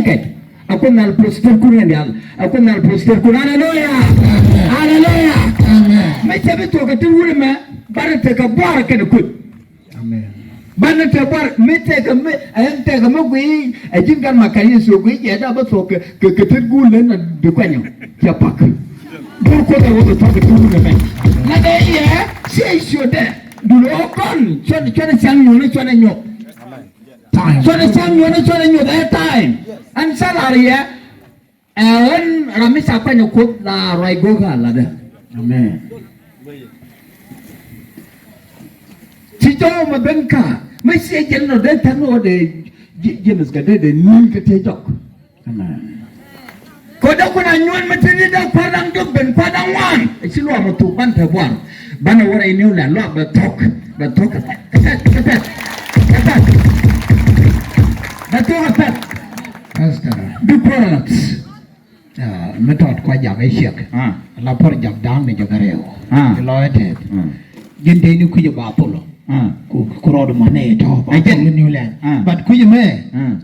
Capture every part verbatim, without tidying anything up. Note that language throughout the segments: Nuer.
ci kɛc. A Kuoth Nhial prosper kun kɛ diaal. A Kuoth Nhial prosper kun. Aleluya. Aleluya. Mɛ cɛ bi thuɔk kɛ tin wut ɛmɛ. Banɛ tekɛ buar kɛnɛ Kuoth. Amen. Banɛ tɛ buar mi tɛkɛ mi ɛn tɛkɛ mi gui ɛ ji̱n gan ma kɛ Yecu gui jɛ da bä thok kɛ kɛ tet gul lɛ na di kuanyɔ cɛ pak. Dur Kuoth ɛ wä bɛ thok kɛ tet gul lɛ mɛ. Na dee yɛ ciɛ ciö dɛ dul ɔ kɔn cuɔn cuɔn cäŋ nyuɔn cuɔn nyuɔth. Cuɔn cäŋ nyuɔn cuɔn nyuɔth ɛ time. Ɛn salary yɛ. Ɛn ram mi ca kuany Kuoth la ruac go̱o̱k a latdä. Amen. Ci jɔw mɛ ben ka mɛ ciɛ jɛn nɔ dee tɛn wä dee ji̱- ji̱n is kɛ dee dee ni̱n kɛ tëë jɔk. Amen. Kɛ dee kun a nyuɔn mɛ tini dee kua̱r da̱ŋ jɔk ben kua̱r da̱ŋ ŋuan. Ci luɔk mɛ thuk ban te buar. Banɛ wä rɛy niw lɛ luak bɛ thok bɛ thok kɛ pɛt kɛ pɛt kɛ pɛt kɛ pɛt. Bɛ thok kɛ pɛt. Pastor. Bi kuɔrɔt. Mi tɔt kua jak i̱ ciɛk. La puɔr jak da̱a̱ŋ ni jɔk rɛw. Ilɔ ɛ tɛth. Ji̱n tëë ni kui̱c ba thulɔ. Ku rɔɔd mɔ ni tɔ̱ ba thulɔ ni ulɛn. But kui̱c mɛ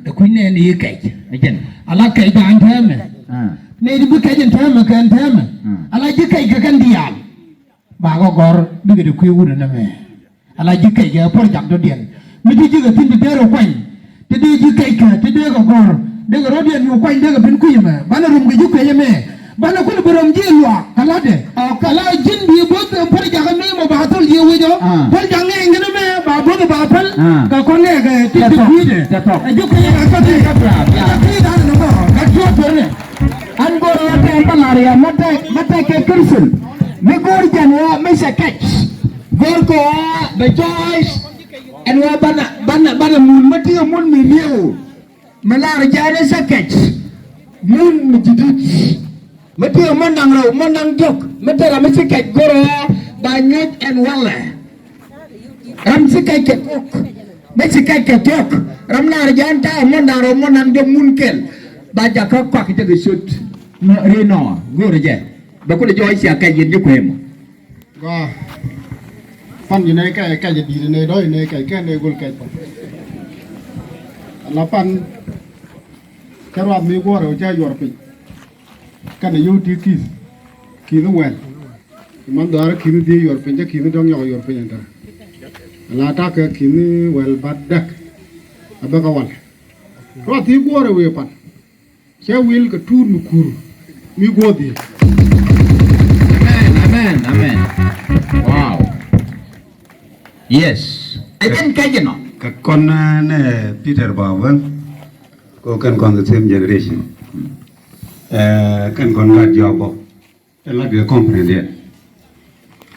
ɛ kui̱c nɛ ni i̱ kɛc. Ala kɛc da̱a̱ŋ tɛmɛ. Nɛ di bi kɛc in tɛmɛ kɛn tɛmɛ. Ala ji̱ kɛc kɛ kɛn diaal. Ba kɛ gɔ̱r bikɛ ti kui̱ wut ɛnɛ mɛ. Ala ji̱ kɛc kɛ puɔ̱r jak dɔ̱diɛn mi ti ji̱ kɛ thi̱n ti dee rɔ kuany. Ti dee ji̱ kɛc kɛ ti dee kɛ gɔ̱r dee kɛ rɔ̱diɛn mi kuany dee kɛ ben kui̱ ɛmɛ banɛ rom kɛ ji̱ kui̱ ɛmɛ. Banɛ kulɛ bi rom ji̱ luaak kɛ la̱tdɛ. Kɛ la ji̱n bi bo̱th ɛn puɔ̱r jak ɛmɛ mɔ ba thol ji̱ wecɔ puɔ̱r jak ŋɛɛny kɛn ɛmɛ ba bo̱th ba päl. Kɛ kɔn nɛɛkɛ ti ti kui̱dɛ ɛ ji̱ kui̱ ɛmɛ kɛ ti kɛ ti dan ɛmɔ kɛ tuɔt tuɔt nɛ. An go̱o̱r ɣä tɛm bä la̱r ya mä tɛk mä tɛk kɛ Christian. Mi go̱o̱r jɛn ɣä mi cɛ kɛc go̱o̱r kɛ ɣä bɛ choice. Ɛn ɣä banɛ banɛ banɛ mun mä ti ɣä mun mi li̱ew. Mi la̱r jɛn ɣä cɛ kɛc mun mi ji̱ di̱t. Mä ti ɣä mä naŋ rɛw mä naŋ diɔ̱k mä tɛr ɣä mi ci kɛc go̱o̱r ɣä ba nyuɔ̱c ɛn walɛ. Ram ci kɛc kɛ thuɔ̱k. Bɛ ci kɛc kɛ thuɔ̱k. Ram naar jɛ ɛn ta̱a̱ mɔ naar ɔ mɔ nam jɛ mun kɛl. Ba jakä kɔak jɛ kɛ ciöt. Ri nɔ go̱o̱rɛ jɛ bɛ kulɛ jɛ ɔ cia kɛc yɛn jɛ kueemɔ. Gɔaa. Pan ji̱ nɛy kɛc kɛc di̱i̱t nɛy dɔ̱c nɛy kɛc kɛn nɛy gol kɛc pan. Ala pan. Cä ruath mi guɔ̱ɔ̱rɛ wä cä yuɔr piny. Kɛnɛ yio̱w ti ki̱th ki̱th wɛl. Man dhɔaarä ki̱th dhiec yuɔr piny cä ki̱th dɔ̱ŋ nyɔk yuɔr piny ɛn tɛ̈rɛ. Ala ta̱kɛ ki̱th wɛl bat däk. A bäkɛ wal. Ruath i̱ guɔ̱ɔ̱rɛ wëë pan. Cä wil kɛ tuut mi kuur mi guɔ̱ɔ̱r dhiec. Yes. Ɛ jɛn kɛ jɛ nɔ. Kɛ kɔn, eh, nɛ Peter Bawel. Ko kɛn kɔn the same generation. Eh, kɛn kɔn gat jɔk bɔ. Ɛ lat kɛ comprehend yɛ.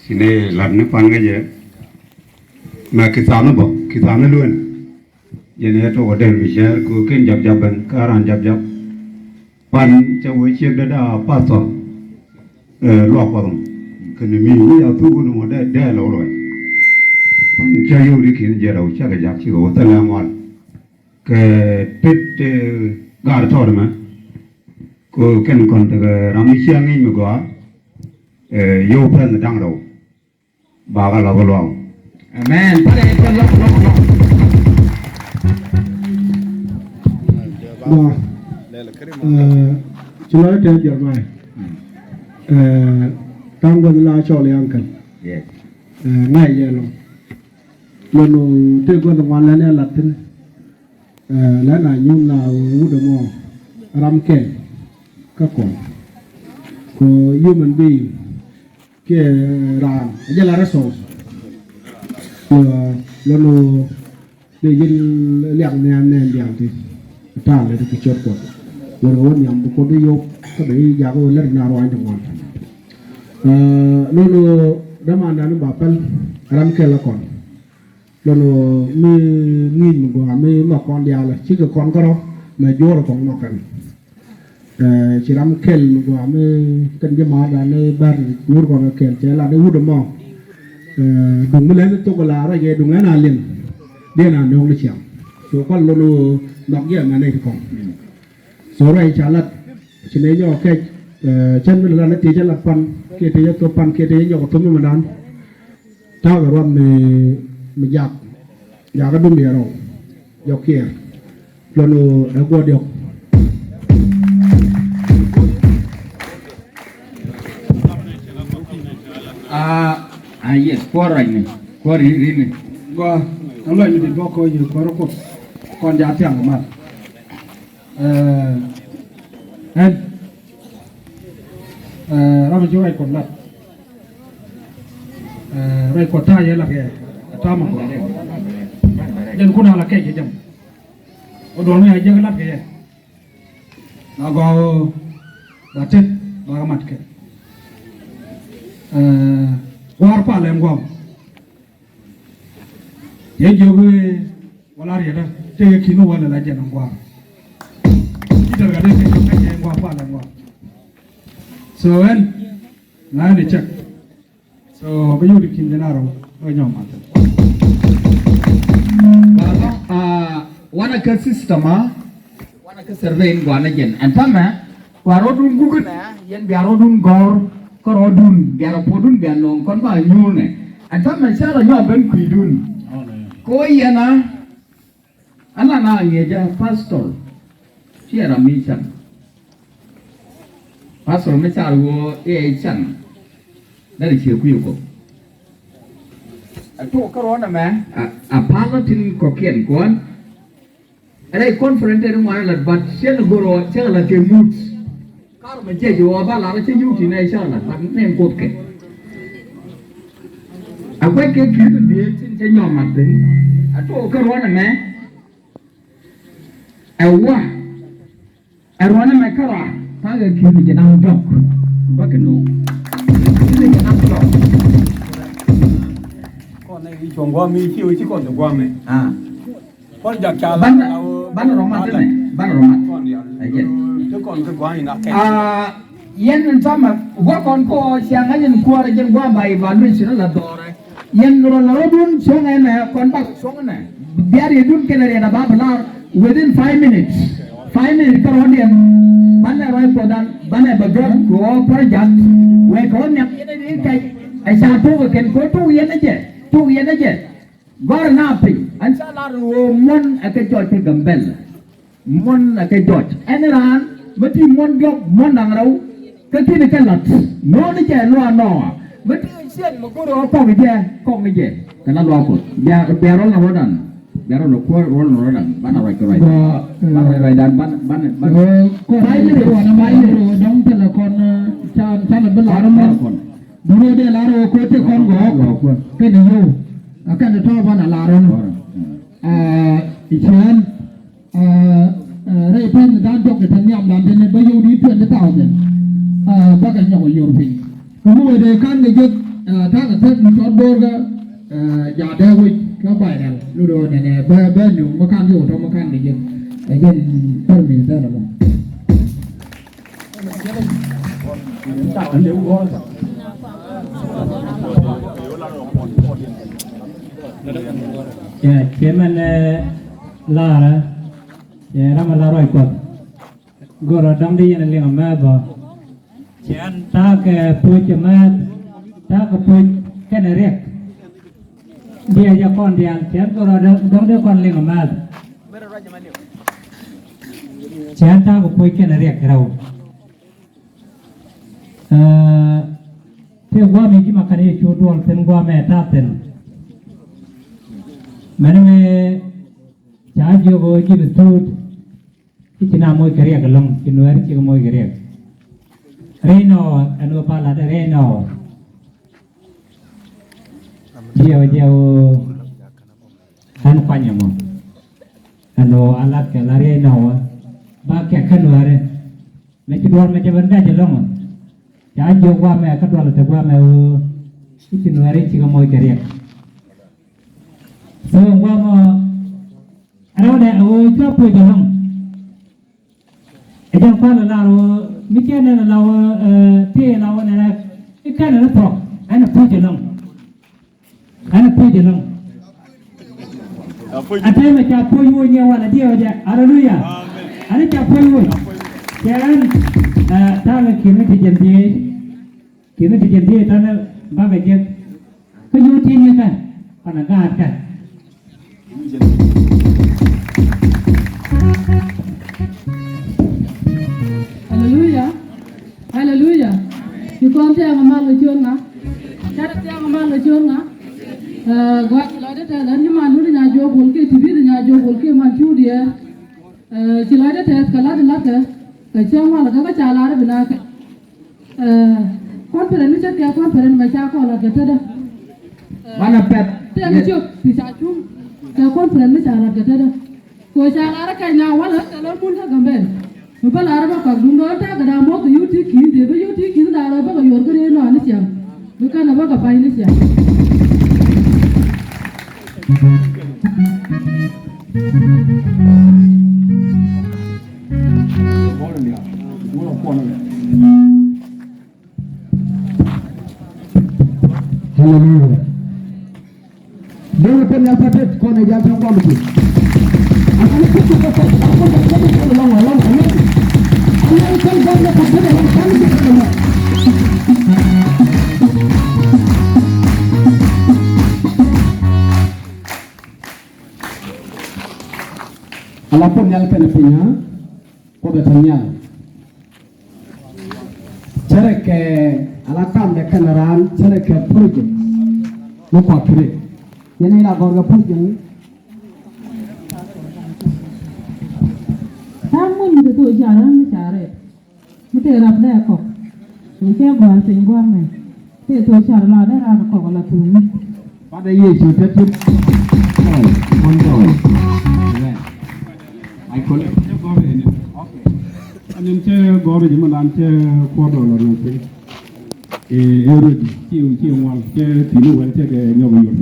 Ci nɛ lat ni pan kɛ jɛ. Mɛ ki thath ni bɔ, ki thath ni luɛn. Jɛn ɛ tok ɔ dɛr mi cɛɛr ko kɛn jap jap bɛn, ka ran jap jap. Pan cɛ wee ciek dee daa pastor, eh, luak Kuɔth mɔ. Kɛn mi wi̱i̱ a thuk ni mɔ dee, dee lɔ luɔc. Pan cɛ yio̱w di ki̱n jɛ rɛw cɛ kɛ jak cikɛ wä thilɛ ŋual. Kɛ tet, eh, gaar tɔɔt mɛ. Ko kɛn kɔn tekɛ ram mi cia ŋi̱i̱c mi gɔaa, eh, yio̱w pɛn da̱ŋ rɛw. Ba kɛ lɔ kɛ luaŋ. Amen. Pale kɛ lɔ kɛ lɔ kɛ lɔ. Bɔ, eh, ci lɔ tɛ Jeremiah. Eh, ta̱ŋ gua̱th la cɔl yaŋ kɛl. Yes. Eh, ŋa̱c yɛ lɔ. Lɔnu tëë gua̱th ŋuan lɛn ɛ lath thi̱n. Eh, lɛn a nyuun la wut ɛmɔ ram kɛl kä kɔn. Kɛ human being kiɛ raan a jɛ la resource. Lɔ, lɔnu dee ji̱n liak nhiam nɛn diaal ti ta̱a̱ lɛ ti ki ciöt Kuɔth. Lɔnu wä nhiam bi Kuoth i̱ yop kä dee i̱ jak wä lɛr na ruany ti ŋuan. Eh, lɔnu dämandan ba päl ram kɛl kä kɔn. Lɔn ɣöö mi ŋi̱i̱c mi gɔaa mi nhɔk kɔn diaal cikɛ kɔn kärɔ̱ mɛ juɔ̱ɔ̱r kɔn nhɔk kɛn. Eh, ci ram kɛl mi gɔaa mi kɛn ji̱ ma̱a̱dan ni bär nyuur kɔn kɛ kɛl cɛ lat i̱ wut ɛmɔ. Eh, duŋ mi lɛn thok la ruac yɛ duŋ ɛn a liŋ. Diɛn a nööŋ ni ciaŋ. So kɔn lɔn ɣöö nhɔk yɛ mɛn nɛy ti kɔn. So ruac ca lat ci nɛy nyɔk kɛc, eh, cän mi la lat ni thiec cä lat pan kiɛ thiec cä thop pan kiɛ thiec cä nyɔk thop mi mɛndan. Ta̱a̱ kɛ ruath mi, mi jak. Jakä dum yɛ rɔw. Jɔk kiɛɛr. Lɔn ɛ guɔ diɔk. Ah, ah, yes, kuɔr ruacni, kuɔr ri-, rini. Gua, ɛ luacni di bɔk kɔ yi kuɔr Kuoth. Kɔn ja thiaŋ mat. Eh, ɛn. Eh, ram ji̱ ruac Kuɔth lat. Eh, ruac Kuɔth ta̱a̱ yɛ lat kɛ, ta̱a̱ ma Kuɔth. Jɛn kun a la kɛc kɛ jɛm. Ɔ duɔl mi a jiäk lat kɛ yɛ. Na gɔaa ba tet ba kɛ mat kɛ. Eh, gua̱a̱r palɛ ŋuam. Yɛ jiök i̱ wala riɛtdä tëë ki̱n wä lɛ la jɛn ɛn gua̱a̱r. Ci tɛr kɛ dee kɛ jɔk kɛ jɛ ɛn gua̱a̱r pal ɛn gua̱a̱r. So ɛn la ɛn ɛ cɛk. So bi yio̱w di ki̱n jɛn a rɔw bä nyɔk math. Ba lɔ, ah, wanɛ kä system a. Wanɛ kä survey in guanɛ jɛn ɛn täämɛ. Kua rɔɔdun guk nɛ yɛn bia rɔɔdun gɔ̱r kä rɔɔdun bia rɔ puɔdun bia nɔŋ kɔn ba nyuur nɛ. Ɛn täämɛ cä rɔ nyɔk ben kui̱dun. Ko yɛn a ala na ŋiɛcä pastor. Ciɛ ram mi can. Pastor mi car wä iɛ can. Dɛr ciɛ kui̱ kɔ. A tuɔk kä rɔɔdɛ mɛ a, a palä tin kɔkiɛn kuan. Rɛy conference tëë ni ŋuan lat, but cɛ ni go̱r ɔ cɛ la kɛ mut. Kar mɛ cɛ jɛ wä ba lar cɛ yuk ti nɛ cɛ lat, but nɛ ŋuɔth kɛ. A guɛc kɛ ki̱i̱t ni biee tin cɛ nyɔm mat piny. A tuɔk kä ruɔn ɛmɛ. Ɛ wa. Ɛ ruɔn ɛmɛ kä rɔa. Ta̱a̱ kɛ ki̱i̱t ni jɛ da̱ŋ jɔk. Bä kɛ no̱o̱ŋ. Ki̱i̱t ni jɛ da̱ŋ jɔk. Kɔn nɛ i̱ cuɔ̱ŋ gua̱a̱m i̱ ci wä ci kɔn ti gua̱a̱m ɛ. Ah. Banɛ, banɛ rɔ mat inɛ, banɛ rɔ mat. Ɛ jɛn. Ti kɔn ti gua̱a̱n in a kɛn. Ah, yɛn in thamɛ gua̱a̱ kɔn kɔ cia ŋa̱c in kuäärä jɛn gua̱a̱ ba evaluation la dhɔrɛ. Yɛn rɔ la rɔdun cuɔ̱ŋ ɛnɛ kɔn ba cuɔ̱ŋ ɛnɛ. Bia riɛdun kɛnɛ riɛt a ba bi lar within five minutes. Five minutes kä rɔ̱diɛn. Banɛ rɔy kuɔthan, banɛ bɛ gäk kɛ ɣöö project. Wek kɛ ɣöö nhiam yɛn in kɛc. Ɛ ca tok ɛ kɛn kɛ ɣöö tok yɛn ɛ jɛ. Tok yɛn ɛ jɛ. Gɔ̱r na piny, ɛn ca lar ɣöö muɔ̱n ɛ kɛ jɔc kä Gambɛl. Muɔ̱n ɛ kɛ jɔc. Ɛn raan, mi ti muɔ̱n diɔ̱k, muɔ̱n da̱ŋ rɛw, kä ki̱n kɛ la̱t. No̱o̱ni jɛ luaak nɔɔa. Mi ti ciɛn mi go̱r ɣöö kɔk jɛ, kɔk ni jɛ. Kɛ la luaak Kuɔth. Bia, bia rɔl na rɔ̱dan. Bia rɔl na kuäär, rɔl na rɔ̱dan. Banɛ ruac kɛ ruac. Banɛ ruac ruacdan, banɛ, banɛ, banɛ. Ɛ, kɔn, five minutes, five minutes. Dɔ̱ŋ thilɛ kɔn, ɛ, ca, ca lɛ bi lar mɔ. Kɔn. Duŋ rɔ dee lar ɣöö ko̱ te kɔn gɔɔk. Gɔɔk. Kɛnɛ yio̱w. A kɛn tɔ̱ banɛ lar ɛn. Ɛ, iciɛn, ɛ, ɛ, rɛy pɛn dan jɔk kɛ tɛ nhiamdan tɛn bä yio̱w di twenty thousand. Ɛ, bä kɛ nyɔk yor piny. Kɛ mi wee dee kan kɛ jek, ɛ, ta̱a̱ kɛ thɛk mi cɔt bo̱o̱r kä, ɛ, jaat dee wec kä kuay rɛl. Lut ɣöö nɛnɛ bä, bä nuŋ mi kan yio̱w tɔ̱ mi kan kɛ jek. Ɛ jɛn pär mi thɛn ɛmɔ. Cɛ, cɛ mɛn, ɛ, lar, cɛ ram ɛ lar ruac Kuɔth. Go̱rɛ dɔ̱ŋ di yɛn ɛ liŋ ɛmɛ bä. Cɛ ɛn ta̱a̱ kɛ puc ɛmɛ, ta̱a̱ kɛ puc kɛnɛ riɛk. Diɛ jɛ kɔn diaal, cɛ ɛn go̱rɛ dɔ̱ŋ, dɔ̱ŋ di kɔn liŋ ɛmɛ. Cɛ ɛn ta̱a̱ kɛ puc kɛnɛ riɛk rɛw. Ɛ, tëë gua̱a̱mɛ ji̱ ma kan yɛ cu duɔl thi̱n gua̱a̱mɛ ta̱a̱ thi̱n. Mɛn mɛ ca jiök ɣöö ji̱ bi thuut. I̱ ci na moc kɛ riɛk ɛlɔ̱ŋ, ci nuɛɛri cikɛ moc kɛ riɛk. Rɛy nɔɔ ɛn ɣöö pa latdɛ rɛy nɔɔ. Jiɛw, jiɛw. Ɣän kuany ɛmɔ. Ɛn ɣöö a lat kɛ la riɛy nɔɔ ba kɛk kä nuɛɛri. Mɛ ci duɔl mɛ jɛ ben dac ɛlɔ̱ŋ. Ca jiök guamɛ kä duɔl te guamɛ ɣöö i̱ ci nuɛɛri cikɛ moc kɛ riɛk. So guamɛ ɣöö rɛwdɛ ɣöö cua puc ɛlɔ̱ŋ. Ɛ jɛn kual ɛ lar ɣöö mi cɛ nɛn ɛ la ɣöö, ɛ, tëë la ɣöö nɛnɛ i̱ kɛn ɛ ni thuɔ̱k ɛn ɛ puc ɛlɔ̱ŋ. Ɛn ɛ puc ɛlɔ̱ŋ. A tɛmɛ ca puc wä nyɛ wanɛ diɛw jɛ. Aleluya. Ɛn ɛ ca puc wä. Cɛ ɛn, ɛ, ta̱a̱ kɛ ki̱n ti jɛn dhieec. Ki̱n ti jɛn dhieec ta̱nɛ bakɛ jek. Kä nyuur tin ni kɛ panɛ gaat kɛ. Aleluya. Aleluya. Ci kɔn thiaŋ mal kɛ ciöt ŋa. Cat thiaŋ mal kɛ ciöt ŋa. Ɛ, gɔaa ci lɔcdä tɛth ɛn ci man luni nya juɔk wol kiɛ ti̱bi̱ nya juɔk wol kiɛ man cu diɛɛr. Ɛ, ci lɔcdä tɛth kɛ la̱t la̱tkɛ kɛ cäŋ walɛ kɛ kä ca lar bi na kɛ. Ɛ, conference mi cä kɛ conference mɛ ca kɔn la kɛ tetdä. Banɛ pɛt. Tɛn ciök ti ca cuŋ kɛ conference mi ca la kɛ tetdä. Kɛ ca lar kɛ nya walɛ kɛ lɔ mun kä Gambɛl. Mi bä lar bä kɔk duŋ dɔɔn ta̱a̱ kɛ da̱a̱ mɔk kɛ yio̱w ti ki̱n dee bä yio̱w ti ki̱n da̱a̱ rɔ bä kɛ yuɔr kä rëë nɔɔni ciaŋ. Mi kɛn ɛ bä kɛ pay ni ciaŋ. Haleluya. Dee wä pɛn ya patet kɔn ɛ jal tɔŋ kɔn ti. Ala puɔth nhial kɛnɛ piny, ha? Kuoth ɛ te nhial. Cärɛ kɛ ala kamdɛ kɛnɛ raan, cärɛ kɛ project mi kɔak kiri. Yɛn ila gɔr kɛ project ni. Ta̱a̱ mun mi te thok car, mi carɛ. Mi tëë rap dee kɔk. Kɛ cɛ gɔ̱a̱r piny gua̱a̱r mɛ. Tëë thok car la dee rap kɔk la thuŋ. Father Yesu te tip. Kɔn kɔn. Amen. Ai kɔn. Okay. Anin cɛ gɔ̱r ji̱ mi nan cɛ kuɔt dɔl la nɔ piny. Ee, ee rodi ci, ci ŋual cɛ tini wɛl cɛ kɛ nyɔk yot.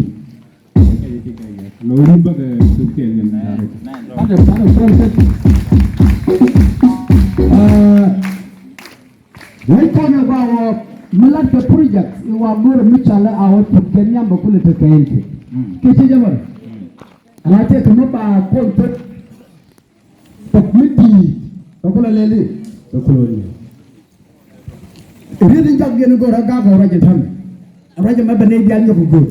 Lɔ ri bä kɛ tuk kɛ ŋɛn direct. Wec kɔn ɛ ba wä mi lat kɛ project i wa go̱r mi calɛ a wä tuk kɛ niam bä kulɛ tek kɛ in kɛ. Kɛ ci jɛ bä. Ala tɛ kɛ mi ba kɔn tek. Pɔk mi di̱i̱t bɛ kulɛ lɛli bɛ kulɛ wä ni. Riet in jak yɛn go̱o̱r a gak ɔ ruac in ta̱mɛ. Ruac in mɛ bɛ nɛy diaal nyɔk in go̱o̱r.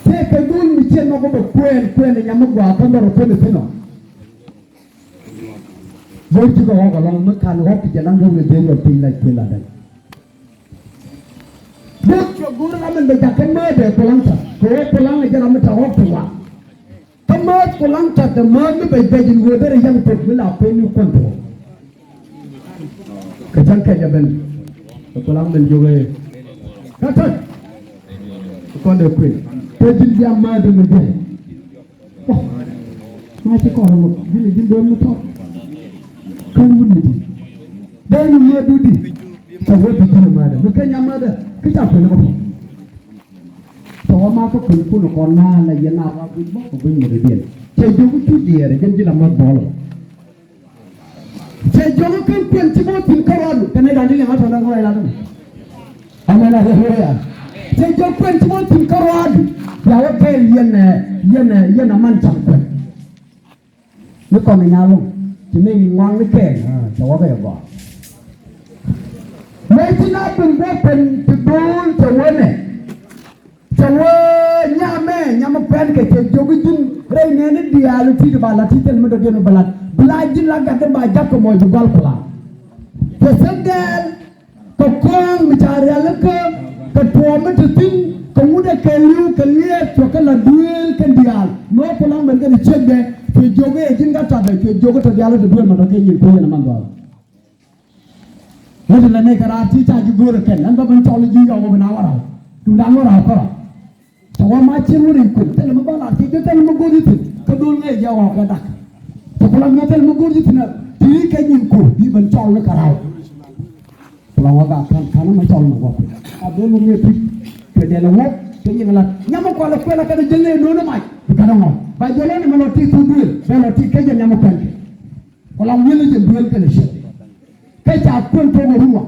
Tëë kɛ go̱o̱r mi ciɛ nɔk bɛ kuɛɛn kuɛɛn in nyam mi gua̱a̱ kä lɔr kuɛn in thi̱n ɔ. Go̱o̱r cikɛ ɣɔk ɛlɔ̱ŋ mi ka̱n ɣɔk ti jɛ laŋ go̱o̱r in dee yɔl piny lac kuël adɛŋ. Go̱o̱r cikɛ go̱o̱r ram in bɛ jak kɛ mɛɛt ɛ kulaŋ ta̱ kɛ ɣɔk kulaŋ in jɛ ram mi ta̱ ɣɔk ti waŋ. Kä määth ku laŋ ta̱t ɛ määth mi bɛc bɛc in ɣöö derɛ yaŋ pek mi la pek ni kuɔn tuɔɔk. Kɛ cäŋ kɛc ɛ ben ɛ ku laŋ ben jiök ëë kä ta̱t. Kɔn dee kuën. Te ji̱n bia määthdä mi dee. Ɔ, ma ci kɔn rɔ ji̱n, ji̱n dee mi tɔt. Kän wut mi ti. Dee ni määthdä di. Cɛ wä bi ji̱n määthdä. Mi kɛ nyam määthdä. Ki ca kuën kɔ pɔ. Cɛ wä ma kä kuën kun kɔn na la yɛn a wa guic bä kɔ guic mi dee diɛn. Cɛ jiök cu diɛɛr ji̱n ji̱ la määth bɔɔl. Cɛ jiök kɛn kuën ci mɔ thi̱n kärɔadu kɛn nɛy da̱ŋ ti liɛŋ a tɔ̱ da̱ŋ kärɔa ilat ɛmɛ. Amen, aleluya. Cɛ jiök kuën ci mɔ thi̱n kärɔadu. Bia wä kɛɛl yɛn ɛ, yɛn ɛ, yɛn ɛ man cam kuën. Ni kɔn ni nyal lo̱ŋ ci nɛy ŋuaŋ ni kɛɛl, ah, cɛ wä kɛ gɔaa. Mëë ci na ben guɔ pɛn ti do̱o̱l cɛ wä nɛ. Cɛ wee nyamɛ nyamɛ kuɛn kɛ cɛ jiök ji̱n rɛy nɛɛni diaal ti̱i̱t ba lat ti̱i̱t thil mi dɔ̱diɛn mi bɛ lat. Bi la ji̱n la gat di ba jak kɛ mɔc bi gɔl kula. Cɛ sek dɛɛl kɛ kɔ̱ɔ̱ŋ mi ca rialikä kɛ tuɔɔk mi te thi̱n kɛ ŋut ɛ kɛ li̱w kɛ liɛɛt cuɛ kɛ la duëël kɛn diaal. Mi wä kulaŋ ben kɛn ciekdɛ cuɛ jiök ɛ ji̱n gat ta̱dɛ cuɛ jiök ɛ tɔ diaal ɛ te duëël ma tɔ kɛ nyin kui̱ yɛn ɛ man dhɔaar. Ŋäcɛ lɛ nɛy kɛ raar ti ca ji̱ go̱o̱rɛ kɛn ɛn bä ben cɔl ji̱ yɔk wä ben a wä raar. Duŋdan wä raar kɔrɔ. Tɛ wä ma cien wä rɛy kuën thilɛ mi bä lar ci ji̱ thilɛ mi go̱o̱r ji̱ thi̱n kä do̱l ŋäc ji̱ a ɣɔk kɛ dak. Tɛ kulak mi thilɛ mi go̱o̱r ji̱ thi̱n a ti ri kɛ nyin kuën bi ben cɔl ni kɛ raar. Kulak wä gak ka̱n ka̱n ma cɔl ni wä kuën a do̱l wä ŋëë pi̱c. Kɛ dɛl a wä kɛ nyin lat nyam mi kual a kuɛl a kɛn a ji̱ ŋëë do̱l ni mac. Bi kɛn a ŋɔk ba ji̱ lɔ ni mɛ lɔ ti thuk duëël bɛ lɔ ti kɛ ji̱ nyam mi kuɛl kɛ. Kulak wi̱el ni ji̱ duëël kɛn a ciek. Kä ca kuën tuɔk ɛ ruɔ̱.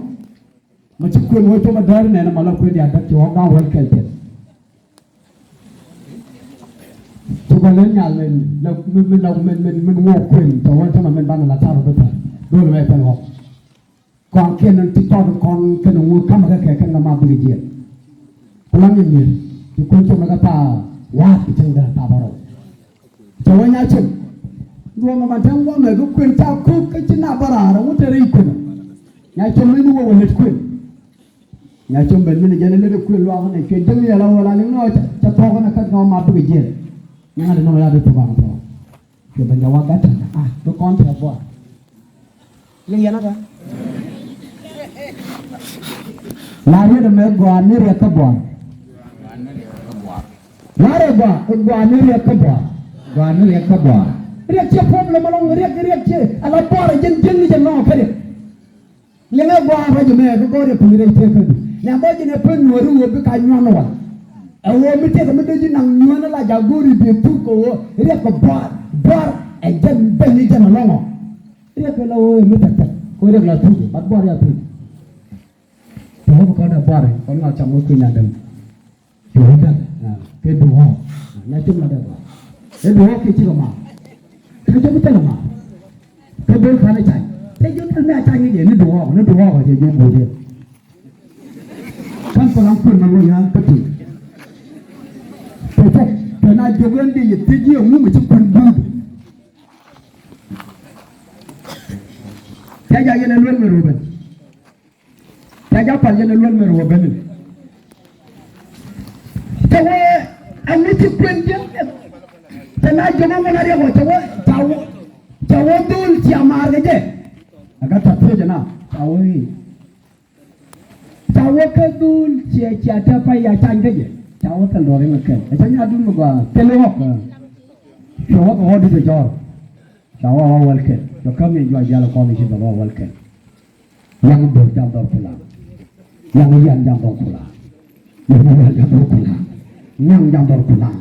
Ma ci kuën wä cop adäär nɛn ma la kuën ya däk ci ɣɔk da̱ŋ wäl kɛl kɛl. Ci gɔl in nyal min la min min la min min min ŋuɔk kuën tɔ wä tämɛ min banɛ la tar bi thar. Do̱l mɛ pɛn ɣɔk. Kɔn kiɛn in ti tɔt kɔn kɛn ŋuɔk kamɛ kɛ kɛ kɛn kɛ ma bikɛ jiɛn. Ku la min mi̱er ci kuën cop mɛ kɛ thaak wa̱a̱th kɛ cieŋ däär thaak bärɔw. Cɛ wä Nyacom. Duɔ̱ɔ̱ŋ ɛ man tɛm wä mɛ bi kuën ca kuk kä ci na bä raar ɛ wä te rɛy kuën. Nyacom mi ni wä wä lät kuën. Nyacom ben mi ni jɛn lät kuën luaak ni cuɛ jɛm yɛl a wä la liŋ ni wä cɛ thɔɔk ni kat ni wä ma bikɛ jiɛn. Nyaŋ adi ni wä ya di thuk an thɔɔk. Cuɛ ben jɛ wä gat tɛn a bi kɔn tɛ buar. Liŋ yɛn ata. La riet ɛmɛ gɔaa ni riɛk kä buar. Warɛ gɔaa, gɔaa ni riɛk kä buar. Gɔaa ni riɛk kä buar. Riɛk ciɛ problem ɛlɔŋ, riɛk, riɛk ciɛ ala buar ɛ jɛn jiäkni jɛ nɔɔk kä riɛk. Liŋɛ gɔaa ruac ɛmɛ kä gɔaa riɛk piny rɛy tëë kä du. Nɛ bä ji̱n ɛ pen nuɔ̱ɔ̱ri ɣöö bi ka nyuɔ̱n ɛ wal. Ɛ ɣöö mi tëëk mi dee ji̱ naŋ nyuɔ̱n ɛ la ja̱ go̱o̱ri bi thuk kɛ ɣöö riɛk kɛ buar. Buar ɛ jɛn ben ni jɛn ɛlɔŋ ɔ. Riɛk kɛ la ɣöö mi tɛk tɛk kɛ ɣöö riɛk la thuk bat buar ya thuk. Tɛ ɣöö bi kɔn ɛ buar kɔn ŋa̱ cam ɣöö kui̱ nyan däŋ. Duɔ̱ɔ̱k däk kɛ duɔ̱ɔ̱k na cop na däk ba. Ɛ duɔ̱ɔ̱k kɛ cikɛ ma. Kɛ cop thilɛ ma. Kɛ duɔ̱ɔ̱k ka̱n ɛ cany. Kɛ cop thilɛ mi a cany kɛ jɛ ni duɔ̱ɔ̱k ni duɔ̱ɔ̱k kɛ jɛ jop guut yɛ. Ka̱n kɔn an kuën ma luɔ̱ny an kä tuny. Kɛ cop kɛ na jiök ɛn di yɛ thiec yɛ ŋum ɛ ci kuën guut. Kɛ jɛ yɛn ɛ luel mi ruɔ̱bɛn. Ca jɛ pal yɛn ɛ luel mɛ ruɔ̱ beni. Cɛ wee a mi ci kuën jiäk. Cɛ na jiök ɛ ŋun a riɛk ɔ cɛ wee ca wee ca wee dhul cia maar kɛ jɛ. A gat ca thiec ɛ na ca wee i̱ ca wee kä dhul cia cia te pay ya cany kä jɛ. Ca wee thil duɔ̱ɔ̱r in kɛ kɛl ɛ cɛ nya dun mi gɔaa thil i̱ ɣɔk. Cɛ wee kɛ ɣɔt di cɛ jɔɔr. Ca wä wä wäl kɛl cɛ käm yɛn juac jial kɔn i̱ ci dhɔl wä wäl kɛl. Yaŋ dhɔl jam dhɔl kulaŋ. Yaŋ yan jam dhɔl kulaŋ. Yaŋ yan jam dhɔl kulaŋ. Yaŋ jam dhɔl kulaŋ.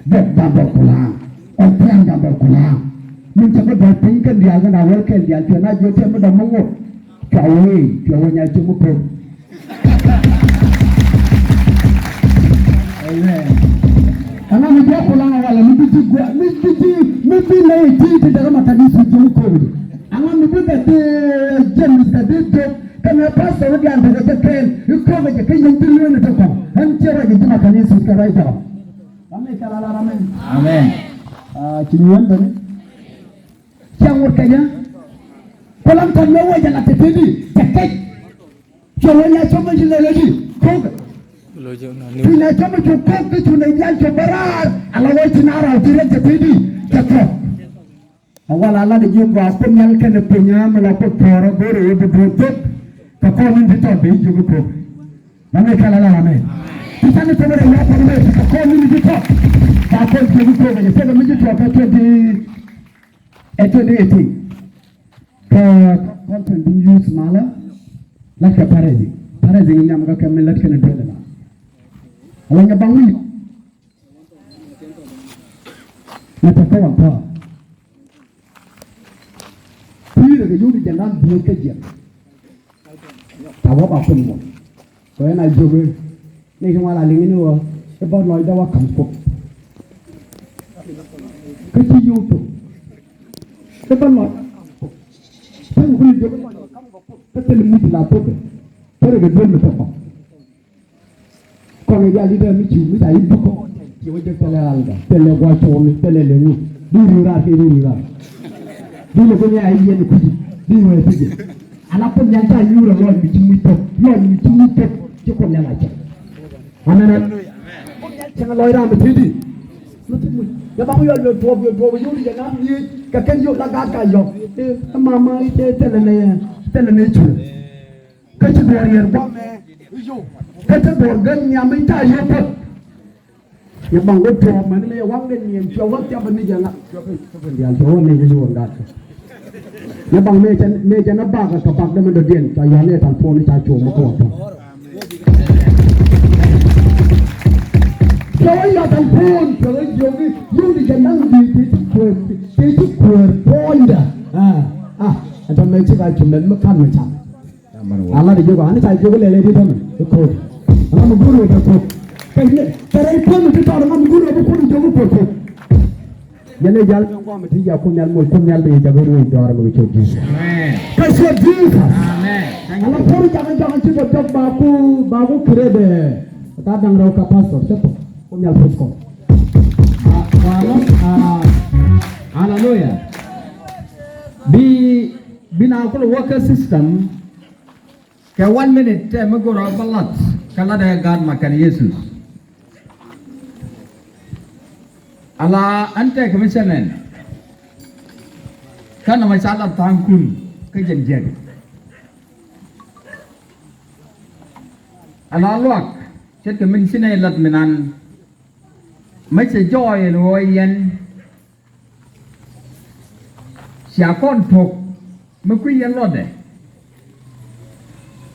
Dɔk jam dhɔl kulaŋ. Ɔthian jam dhɔl kulaŋ. Min cɛ mi dhɔl piny kɛn diaal kɛn a wäl kɛl diaal cuɛ na jiɔ tiɛm mi dɔm mi ŋot. Cua wee, cua wee nya cio̱ŋ mi pek. Amen. Ɛŋa mi jɔk kulaŋ a walɛ mi bi ji̱ gua̱a̱ mi bi ji̱ mi bi nɛy ji̱ ti däk ma kanitha ji̱ mi ko̱o̱k. Ɛŋa mi bi kɛ di James kɛ di Jok kɛnɛ pastor diaal tekɛ jɛ kɛɛl i̱ ko̱o̱k jɛ kä yɛn ji̱ lueeni ti kɔ̱ŋ. Ɛn ciɛ ruac ji̱ ma kanitha kɛ ruac jɔk. Ram mi kɛl a la ram mi. Amen. Ci nyuɔ̱n beni. Cɛ ŋot kɛ jɛ. Kulaŋ kɔn mɛ wä jɛ la te pedi cɛ kɛc. Cɛ wä nya cɔmɛ ci lɛlɛ di ko̱k. Cu nya cɔmɛ cu ko̱k ki cu nɛ dial cɔ bɛ raar ala wä ci na raar ti rɛc cɛ pedi cɛ kɔk. A wala la di ji̱ gɔaa Kuoth Nhial kɛnɛ piny a mi la Kuoth puɔrä go̱o̱rɛ wä bi duɔ̱ɔ̱p thok. Kɛ kɔn in ti tɔt bi ji̱ bi ko̱k. Mami kala la amen. Ti canɛ thok rɛy la thok rɛy ti kɔn mi ni ti tɔk. Ba kɔn ti ti tɔk rɛy ti mi ti tɔk kɛ twenty, ɛ twenty eighteen. Kɛ content bi use malä. Latkɛ paresi. Paresi ni nyam kɛ kɛ mi latkɛ ni duel la. Ala nyɛ baŋ wi̱i̱. Mɛ tɛ kä wam tɔ̱. Kui̱rɛ kɛ yio̱w di jɛ ŋa̱n duel kä jiɛk. Tha̱a̱ŋ wä ba kun mɔ. Kɛ ɣän a jiök i̱ ni ti ŋuan a liŋ ni ɣöö i̱ bä lɔcdä wä ka̱m Kuoth. Kä ci yio̱w thok i̱ bä lɔcdä ka̱m Kuoth. Kä yio̱w kuli jiök i̱ lɔcdä ka̱m Kuoth kä thil mi ti la thok kɛ. Thil kɛ duel mi thok kɔ. Kɔn i̱ diaal i̱ dee mi ciu mi ca i̱ duk kɔn. Ci wä jek thilɛ alda, thilɛ gua̱c cuɔni, thilɛ lɛ ŋu. Di ri̱i̱ raar kɛ di ri̱i̱ raar. Di lɛ kɔn i̱ a i̱ yɛn i̱ kui̱ci di wee thi̱ci. Ala Kuoth Nhial ca nyuur ɛ lɔc mi ci muc thok, lɔc mi ci muc thok ci Kuoth Nhial a cɛ. Amen. Kuoth Nhial cɛ lɔc ram mi thi̱ci. Mi thi̱ci muc yɛ ba ku yɔl yɔl tuɔɔk yɔl tuɔɔk yɔl yɛ nam yiëë kɛ kɛn yɔl la gaat ka yɔk. Ɛ mama i̱ cɛ thilɛ nɛ thilɛ nɛ cuɛ. Kä ci duɔ̱ɔ̱r yɛr gua̱a̱mɛ. Kä ci duɔ̱ɔ̱r gän nhiam i̱ ca yio̱w Kuoth. Yɛ baŋ wä tuɔɔk mɛn mi yɛ waŋ gän nhiam cuɛ wä thiap ni jɛ ŋa̱. Cuɛ pin diaal cuɛ wä ni wi̱i̱ wä ŋa̱t. Yɛ baŋ mëë cɛ mëë cɛ na bak kɛ bak dämɛ dɔ̱diɛn ca yɔ̱a̱n yɛ tal puɔ̱n i̱ ca cuɔ̱ɔ̱ŋ mi kä wä tɔ̱. Cuɛ wä yɔ̱a̱n tal puɔ̱n cuɛ wä jiök i̱ yio̱w di jɛ naŋ di ti ti kuäär ti ti kuäär puɔ̱nydä. Ah, ah, ɛn tɔ̱ mëë ci ka ci mɛn mi ka̱n mi cam. A lat i̱ jiök ani ca jiök ilɛl ɛ di tämɛ i̱ ko̱o̱t. Ɛŋa mi go̱o̱r wä kɛ ko̱o̱t. Kɛ ni kɛ rɛy puɔ̱n mi ti tɔɔt ɛŋa mi go̱o̱r wä bi Kuoth i̱ jiök i̱ ko̱o̱t ko̱o̱t. Yɛn i̱ jal mi guam i̱ ti jak Kuoth Nhial moc Kuoth Nhial bi jak i̱ ruëëc dɔɔr mi kɛ ciöt Jesus. Amen. Kɛ ciöt Jesus. Amen. Ala puɔ̱n i̱ jak i̱ jak i̱ ci kɛ jɔk ba ku ba ku kiret ɛ. Ka da̱ŋ rɛw ka pastor cä pɔk Kuoth Nhial puɔ̱th kɔ. Hallelujah. Bi bi na kulɛ worker system. Kɛ one minute tɛ mi go̱rɔ bä lat kä latdɛ gaat ma kɛn Yesus. Ala ɛn tɛ kɛ mi cɛ nɛn. Kä nɔmɔ ca lat tha̱a̱ŋkun kä jɛn jiɛk. Ala luak ce̱tkɛ min ci nɛy lat mi nan. Mi cɛ jɔɔy ɛn ɣöö yɛn Cia kɔn tuɔ̱k mi kui̱ yɛn luɔtdɛ.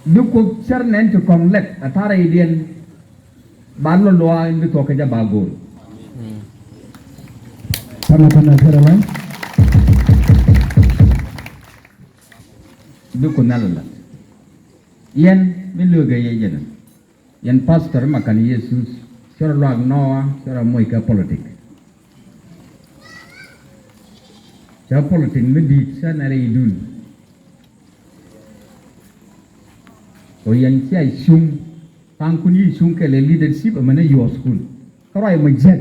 Bi Kuoth cär nɛn ti kɔ̱ŋ lɛk a ta̱rɛ i̱diɛn. Ba luɔt luaak in bi thuɔ̱k kɛ jɛ ba go̱o̱r. Tama tama kɛrɛ la. Bi Kuoth Nhial la. Yɛn mi löökɛ yɛ jɛn. Yɛn pastor ma kan Yesus, cɛ rɔ luak nɔɔa, cɛ rɔ moc kɛ politik. Cɛ politik mi di̱i̱t cɛ nɛ rɛy dun. Kɛ yɛn cia cuŋ, pa̱ŋ kun yi cuŋ kɛ lɛ leadership ɛmɛnɛ yuɔth kun. Kä ruac mɔ jiɛk.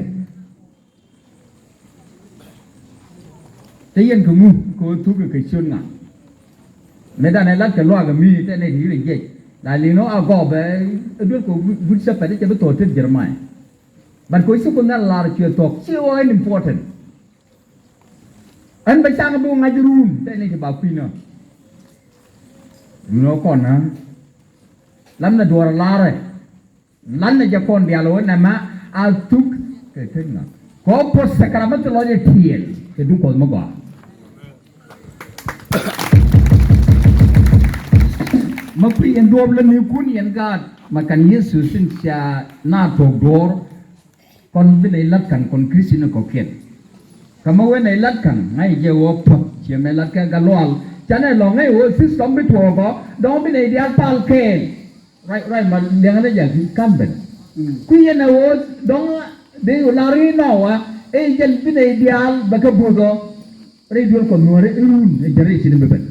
Te yɛn kɛ ŋu kɛ ɣöö thuk kɛ ciöt ŋa. Mëë danɛ lat kɛ luaak ɛ mi tɛ nɛy ti ri jiɛc la li̱ŋ nɔ a gɔɔpɛ. Ɛ duel kɛ good shepherd cɛ bi thɔɔk tet Jeremiah. But kɛ ɣöö ci Kuoth Nhial lar cuɛ thɔɔk ci ɣɔɔ ɛn important. Ɛn bɛ cak bi ŋa̱c run tɛ nɛy ti ba kui̱n ɔ. Duundɛ kɔn ɛ lam nɛ duɔ̱ɔ̱r ɛ laarɛ. Lan ni jɛ kɔn diaal wä nɛmɛ a thuk kɛ ken ŋa. Kɔ puɔth sɛkɛrɛ mi ti lɔc ɛ tiɛɛl kɛ duŋ Kuɔth mi gɔaa. Ma kui̱ yɛn duɔ̱ɔ̱p lä ni kun yɛn gaat ma kan Yesu sin cia na tuɔɔk duɔ̱ɔ̱r. Kɔn bi nɛy lat ka̱n kɔn Kristini kɔ̱kiɛn. Kä ma wen nɛy lat ka̱n ŋa̱c jɛ wä puɔ̱th ciɛ mɛ lat kɛ galual. Canɛ lɔ ŋäc wä system bi tuɔɔk ɔ dɔ̱ŋ bi nɛy diaal pal kɛɛl. Ruac ruac ma liɛŋä ni jɛ ka̱n ben. Kui̱ yɛn ɛ ɣöö dɔ̱ŋ dee ɣöö la ri nɔɔa ɛ jɛn bi nɛy diaal bɛ kɛ buth ɔ. Rɛy duel kɔ nuɔ̱ɔ̱ri run ɛ jɛn rɛy cini bi ben.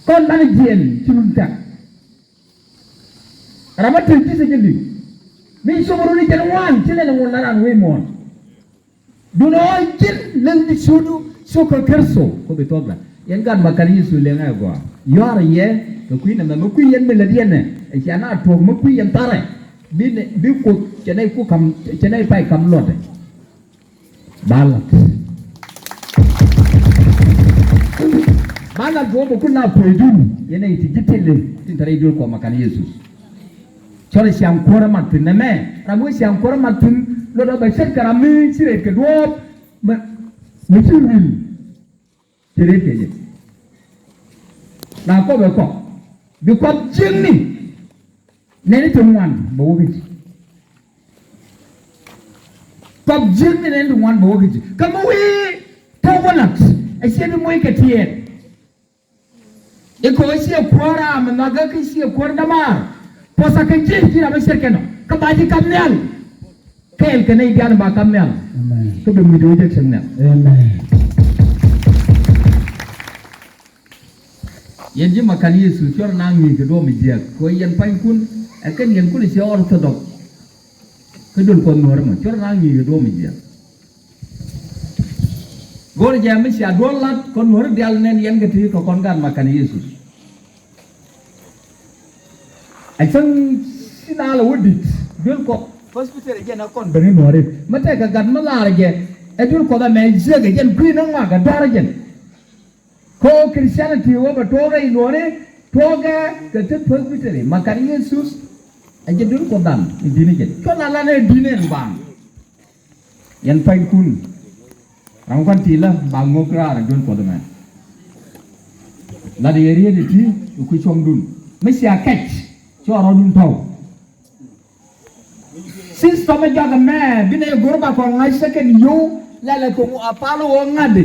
Kɔn banɛ jiɛn ci run tɛk. Ram a te ji̱ sɛ jɛ li̱w mi cop run ɛ jɛn wan ci lɛl ɛ ŋun la ran wee muɔ̱ɔ̱n. Duundɛ ɣɔɔ ji̱n leny di ciötdu cio̱k kɛ Kritho Kuoth bi thuɔ̱kdä. Yɛn gaat ma kän Yecu liɛŋɛ ɛ gɔaa. Yɔ̱a̱r yɛ kɛ kui̱ nɛmɛ mi kui̱ yɛn mi lät yɛn ɛ cia na tuɔ̱k mi kui̱ yɛn tharɛ. Bi nɛ bi Kuoth cɛ nɛy ku ka̱m cɛ nɛy pay ka̱m luɔtdɛ. Ba lat. Ba lat duɔ̱ɔ̱p ɛ kun na puɔ̱cdun yɛn nɛy ti ji̱ tëlɛ tin te rɛy duel kuɔth ma kän Yecu. Cɔrɛ ciaŋ kuäärä mat thi̱n nɛmɛ. Ram wee ciaŋ kuäärä mat thi̱n, lot ɔ bɛ ce̱tkɛ ram mi ci rɛt kɛ duɔ̱ɔ̱p. Mi, mi ci wi̱i̱. Ci rɛt kɛ jɛ. Na kɔp ɛ kɔp. Bi kɔp jiäkni. Nɛni ti ŋuan bɛ wä kä ji̱. Kɔp jiäkni nɛni ti ŋuan bɛ wä kä ji̱. Kä mi wi̱i̱ tɔ̱ wä la̱t. Ɛ ciɛ bi moc kɛ tiɛɛt. I̱ kɛ ɣöö ciɛ kuäär ram ɛ nhɔakä kä ciɛ kuäär dämaar. Puɔ̱th ɛ kɛ ji̱ ji̱ ram ɛ ce̱tkɛ nɔ kä ba ji̱ kap nhial. Kɛɛl kɛ nɛy diaal ba kap nhial. Amen. Kä bɛ mi do̱o̱ jɛ cieŋ nhial. Amen. Yɛn ji̱ ma ka̱n Yecu cuɔr na ŋi̱i̱c kɛ duɔ̱ɔ̱p mi jiääk kɛ ɣöö yɛn pua̱nykun ɛ kɛn yɛn kun ɛ ciɛ Orthodox. Kä duel Kuɔth Nuäärä mɔ cuɔr na ŋi̱i̱c kɛ duɔ̱ɔ̱p mi jiääk. Go̱o̱rɛ jɛ mi cia duɔl lat kɔn nuɔ̱ri diaal nɛn yɛn kɛ ti kɛ kɔn gaat ma ka̱n Yecu. A cäŋ ci na lɛ wä di̱t duel Kuɔth Presbytery jɛn a kɔn ben i̱ nuɔ̱ri. Mi tɛkɛ gat mi laarɛ jɛ ɛ duel Kuɔth amɛ jiäkɛ jɛn kui̱ ni ŋuak ɛ dɔ̱rä jɛn. Ko Christianity wä bɛ tuɔɔk rɛy nuɔ̱ɔ̱ri tuɔɔkɛ kɛ te Presbytery ma kat Yesus. A jɛ duel Kuɔth dan in di̱t ni jɛ cuɔl a lan ɛ di̱t ni ɛn baaŋ. Yɛn pa̱nykun ram kɔn ti la ba ŋok raar ɛ duel Kuɔth mɛ. Lat yɛ riet ɛ ti ɛ kui̱ cuɔ̱ŋdun mi cia kɛc cuɔ rɔɔdun tɔw. System ɛ jɔak ɛmɛ bi nɛ go̱r ba kɔn ŋa̱c second yio̱w lɛlɛ kɛ ɣöö a pal ɣöö ŋa̱t di.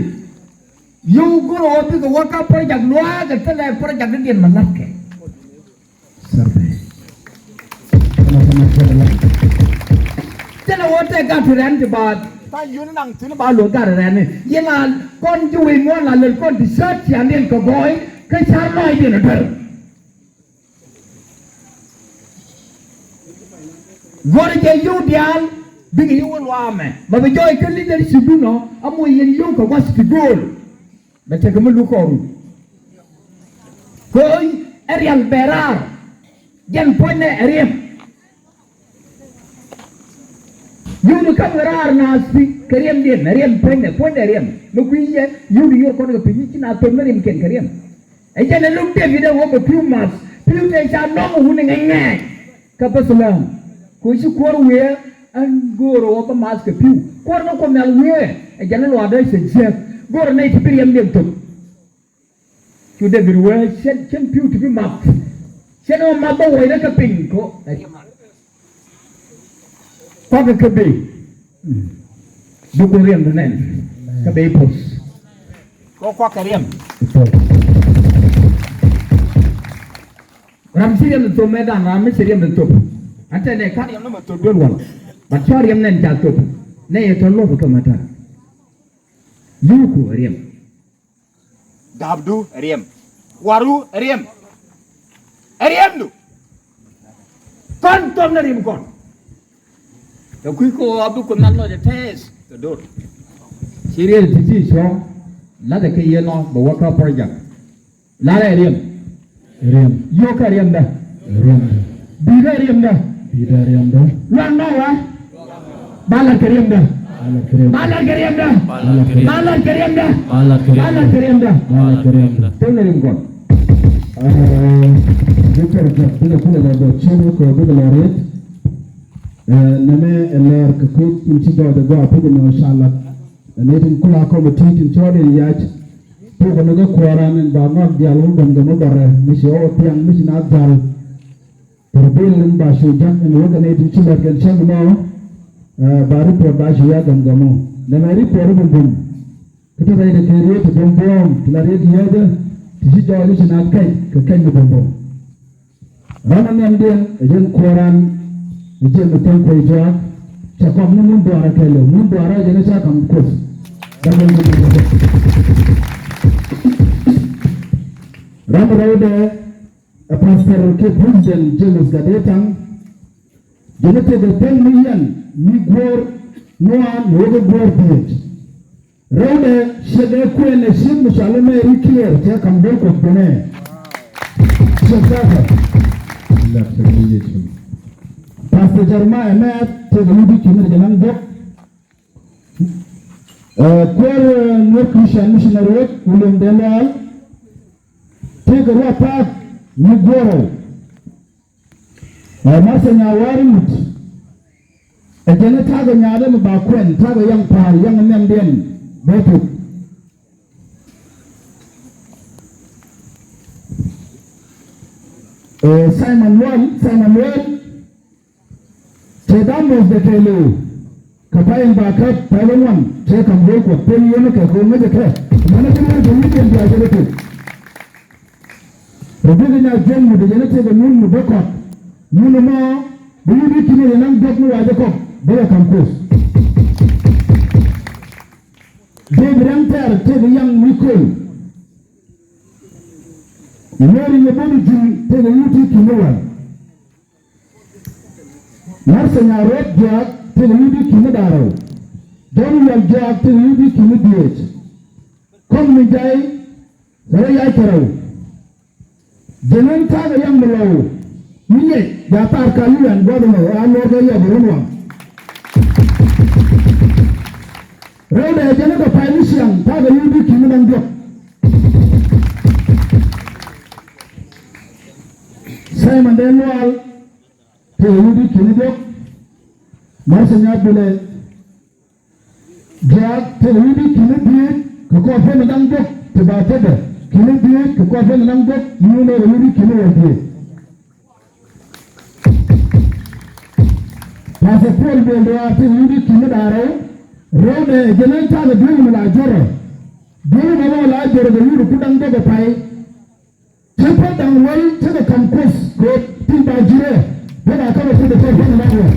Yio̱w go̱r ɣöö bikɛ wä kä project luaak ɛ thilɛ project didiɛn mi la̱tkɛ. Survey. Thilɛ ɣöö tɛ gat ti rɛn ti ba tha̱a̱ŋ yio̱w ni naŋ thi̱n ba luɔ̱k gat rɛn ni yɛn a kɔn ji̱ wi̱i̱ muɔ̱ɔ̱n la lɛl kɔn ti cäät ciaŋdiɛn kɛ gɔɔy kä ca̱r lɔaacdiɛn ɛ duer. Guɔ̱rɛ jɛ yio̱w diaal bikɛ yio̱w luaamɛ ma bi jɔɔc kä leadership inɔ. Amu yɛn yio̱w kɛ gua̱th ti go̱o̱l. Bɛ tekɛ mi luk kɔɔru. Ko̱o̱ny ɛ rial bɛ raar. Jɛn puɔ̱nynɛ ɛ riɛm. Yio̱w ni ka̱m kɛ raar naath ti kɛ riɛmdiɛn ɛ riɛm puɔ̱nynɛ puɔ̱nynɛ ɛ riɛm. Mi kui̱ yɛ yio̱w ni yor kɔn kɛ piny ci naath thom ni riɛmkiɛn kɛ riɛm. Ɛ jɛn ɛ luk David ɛ wä bɛ pi̱w math pi̱w tëë ca nɔŋ wun ɛ ŋɛŋ ŋɛɛny. Kä Bethlehem kɛ ɣöö ci kuäär wëë ɛn göörä wä bä math kɛ pi̱w. Kuäär ni Kuoth Nhial wëë ɛ jɛn ɛ luaak dee cɛ jiääk göörä nɛy ti bi riɛmdiɛn thöp. Cu David wee cien cien pi̱w ti bi math. Cien ɛ math bä wuɔcdä kä piny ko. Kuakɛ kä bi duk riɛm di nɛn kä bi puth. Ko kuakɛ riɛm. Ram ci riɛm di thop mɛ dan ram mi ci riɛm di thop. An tɛ nɛ ka riɛm ni mɛ thop duel wal. But cua riɛm nɛn ca thop nɛ yɛ tɔ lop kä mɛ tan. Yuku riɛm. Dapdu riɛm. Waru riɛm. Riɛmdu. Kɔn tɔm na riɛm kɔn. Tɛ kui̱ kɛ ɣöö a bi Kuoth Nhial lɔc ɛ tɛɛth kɛ do̱r. Ci riɛl ti ti cɔ̱ɔ̱ŋ la̱thɛ kɛ yɛn ɔ bɛ wä kä project. La̱rɛ riɛm. Riɛm. Yio̱o̱kä riɛmdä. Riɛmdä. Bi̱i̱dä riɛmdä. Bi̱i̱dä riɛmdä. Luaŋ nɔɔwä. Ba lat kɛ riɛmdä. Ba lat kɛ riɛmdä. Ba lat kɛ riɛmdä. Ba lat kɛ riɛmdä. Ba lat kɛ riɛmdä. Ba lat kɛ riɛmdä. Ba lat kɛ riɛmdä. Thilɛ riɛm kɔn. Aa, bikɛ rɛ bikɛ kulɛ lɛ bɔ cɛn kɔ bikɛ lɛ ret. Ɛ, nɛmɛ ɛ lɛr kɛ kui̱ in ci jɔɔc ɛ gɔaa pik in ɔ ca lat. Ɛ nɛy tin kula kɔmiti tin cɔɔl in yac. Puk ni kä kuɔran in ba ŋɔak diaal wä gɔn gɔn wä bɔrɛ mi ci ɣɔw thiaŋ mi ci na dhal. Pur bil in ba cu jak in wä kɛ nɛy tin ci lɛt kɛn cäŋ mɔ. Ɛ, ba report ba cu ya gɔn gɔn mɔ. Nɛmɛ report in bum bum. Kä te rɛy dɛ kɛ riet ti bum bum ti la riet yɛɛdɛ ti ci jɔɔc in ci na kɛc kɛ kɛc mi bum bum. Ram a nhiamdiɛn ɛ jɛn kuɔran ɛ jɛn mi thäŋ kuɔy juaak. Cɛ kɔm ni mun duaarä kɛɛliw mun duaarä ɛ jɛn ɛ ca kam kuoth. Ram rɛwdɛ ɛ pastor kiɛ president James Gatde Taŋ. Jɛn ɛ tëëkɛ thäŋ mi yɛn mi guɔ̱ɔ̱r ŋuan mi wä kɛ guɔ̱ɔ̱r dhiec. Rɛwdɛ ciɛ dee kuɛn ɛ ciek mi cɔal i̱ Mary Kiɛɛr cɛ ka̱m duel Kuɔth binɛ. Ciɛ thɛkɛ. Pastor Jeremiah Mɛɛth tëëkɛ wut i̱ cuŋ jɛ laŋ jɔk. Ɛ, kuäär, ɛ, Nuer Christian Missionary Wek William Dee Lual tëëkɛ ruath pa̱a̱th mi guɔ̱ɔ̱r rɛw. Ɛ Martha Nyawaar Mut. Ɛ jɛn ɛ ta̱a̱ kɛ nyaatdä mi ba kuɛn, ta̱a̱ kɛ yaŋ pa̱a̱r, yaŋ nhiamdiɛn bä puk. Ɛ Simon Lual, Simon Lual. Cɛ da̱ŋ muɔ̱th dee kɛɛliw. Kɛ pay in ba käp pay in ŋuan cɛ ka̱m go̱o̱r Kuɔth, pay in yɛn kɛ ko̱o̱ŋ ŋäcɛ kɛ. Mɛnɛ kä ŋuan kɛ wi̱i̱diɛn bia jɛ dee tuk. Rɔ bikɛ nya juɔ̱ŋ mi dee jɛn a tëëkɛ mun mi bä kɔt. Mun ɛmɔ bi wi̱i̱ bi ki̱n yɛn naŋ duɔ̱k mi wa jɛ kɔk bä kɛ ka̱m Kuoth. Dee bi rɛŋ tɛɛr tëëkɛ yaŋ mi kööl. Mary Nyeboni Jul tëëkɛ wi̱i̱ ti ki̱n ni wal. Martha Nyaruɔt Juak tëëkɛ wi̱i̱ ti ki̱n ni da̱rɛw. John Yual Juak tëëkɛ wi̱i̱ ti ki̱n ni dhieec. Kɔm mi jay rɛy yac kärɛw. Jɛn ɛn ta̱a̱ kɛ yaŋ mi lɔw. Mi nyɛc ja̱ thar ka luɛn gua̱th ɛmɔ a luɔr kɛ yɔp run waŋ. Rɛwdɛ jɛn ɛ kɛ pay ni ciaŋ ta̱a̱ kɛ wi̱i̱ ti ki̱n ni da̱ŋ diɔ̱k. Simon Dee Lual tëëkɛ wi̱i̱ ti ki̱n ni diɔ̱k. Martha Nyabilɛ Juak tëëkɛ wi̱i̱ ti ki̱n ni dhieec kɛ kɔɔth pɛn da̱ŋ diɔ̱k ti ba thätdɛ ki̱n ni dhieec kɛ kɔɔth pɛn da̱ŋ diɔ̱k. Nyuunɛ kɛ wi̱i̱ ti ki̱n ni wä dhieec. Pastor Paul Biel Duaar tëëkɛ wi̱i̱ ti ki̱n ni da̱rɛw. Rɛwdɛ jɛn ɛn ta̱a̱ kɛ dueŋ mi la jɔrɛ. Dueŋ mi la jɔrɛ kɛ wi̱i̱ ti ku da̱ŋ diɔ̱k kɛ pay. Cä pä da̱ŋ wäl cä kɛ ka̱m Kuoth kɛ tin ba ji̱rɛ. Bä ba kä bä tin dee kɛ pä ni la wä.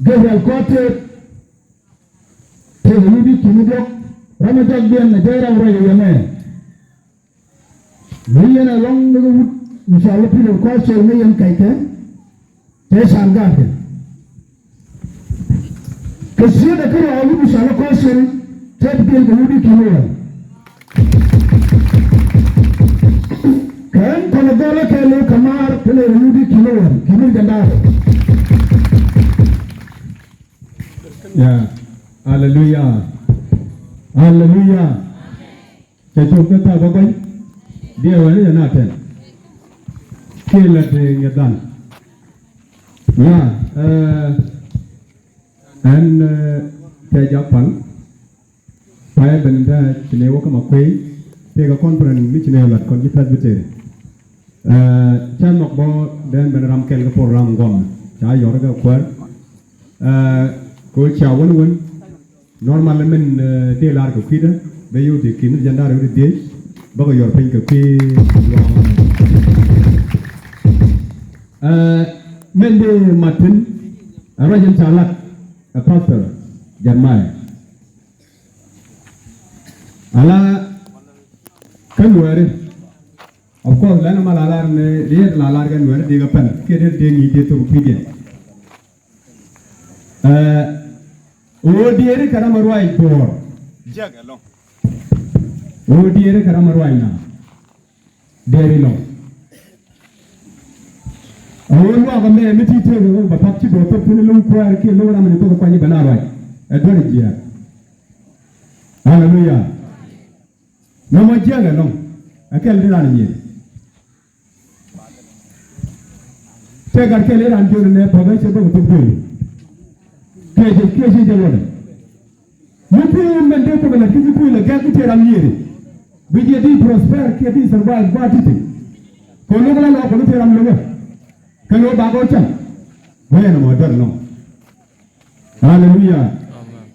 Gabriel Kɔt tëë tëëkɛ wi̱i̱ ti ki̱n ni diɔ̱k. Ram a jɔk biɛn ni jɛ ram rɛy yɛmɛ. Ni yɛn ɛlɔ̱ŋ ni kɛ wut mi cɔal i̱ Pilot Kɔcɛl ni yɛn kɛckɛ. Tëë can gaatdɛ kɛ ciötdɛ kä rɔɔk wi̱c mi cɔal i̱ Kɔcɛl. Tëë bi dhil kɛ wi̱c di ki̱n wä. Kɛ ɛn kɔn ɛ gɔl ɛ kɛɛl ɛ kɛ maar te lɛ wi̱c di ki̱n wä ki̱n wi̱c kɛ da̱a̱r. Ya. Aleluya. Aleluya. Cɛ cop kä thaak bä gua̱ny. Diɛɛr wɛn i̱ yɛ na tɛn. Kiɛ lät i̱ ŋi̱eth dhan. Ya, eh, ɛn, eh, tɛ jak pal. Payɛ ben in tɛ ci nɛ wä kä ma kuey. Tëëkɛ conference mi ci nɛ lat kɔn ji̱ Presbytery. Eh, cä nhɔk bä den ben ram kɛl kä program ŋuɔm. Ca yɔr kä kuäär. Eh, ko cia wän wän. Normal min, eh, dee lar kɛ kui̱dä bɛ yio̱w ti ki̱n jɛn da̱r wi̱cdɛ dhiec bä kɛ yɔr piny kɛ kui̱ luaŋ. Eh, min dee matin ɛ ruac in ca lat ɛ pastor Jeremiah. Ala kä Nuɛri. Of course lɛn ma la lar ni riet la lar kɛ Nuɛri dee kɛ pɛn kiɛ dee dee ŋi̱i̱c dee thok kui̱diɛn. Ɛɛ, ɣöö diɛɛri kɛ ram ɛ ruac duɔ̱ɔ̱r. Jiäk ɛlɔ̱ŋ. Ɣöö diɛɛri kɛ ram ɛ ruac na. Diɛɛri lɔ̱ŋ. Ɣöö luaak ɛmɛ mi ti tëëk ɛ ɣöö bɛ pa̱k ci bɛ thok thi̱n lo̱ŋ kuäär kiɛ lo̱ŋ ram ni thok ɛ kuany bɛ na ruac. Ɛ duer jiɛɛr. Aleluya. Nɔmɔ jiäk ɛlɔ̱ŋ. Ɛ kɛl di ran nyier. Tëë gat kɛl i̱ ran jiön nɛ pɔk ɛ cɛ bäk thok duëël. Kiɛ cɛ kiɛ cɛ jɛ luɔtdɛ. Mi kui̱ mɛn dee pɔk ɛ la̱t ki mi kui̱ lɛ gɛk mi tëë ram yiëëri. Bi jiɛ di prosper kiɛ di survive ba ti̱ti̱. Kɛ lo̱k la lɔɔk kɛ mi tëë ram lo̱k ɛ. Kɛ lo̱k bakɔ cam. Wee nɔmɔ dɔr nɔ. Aleluya. Amen.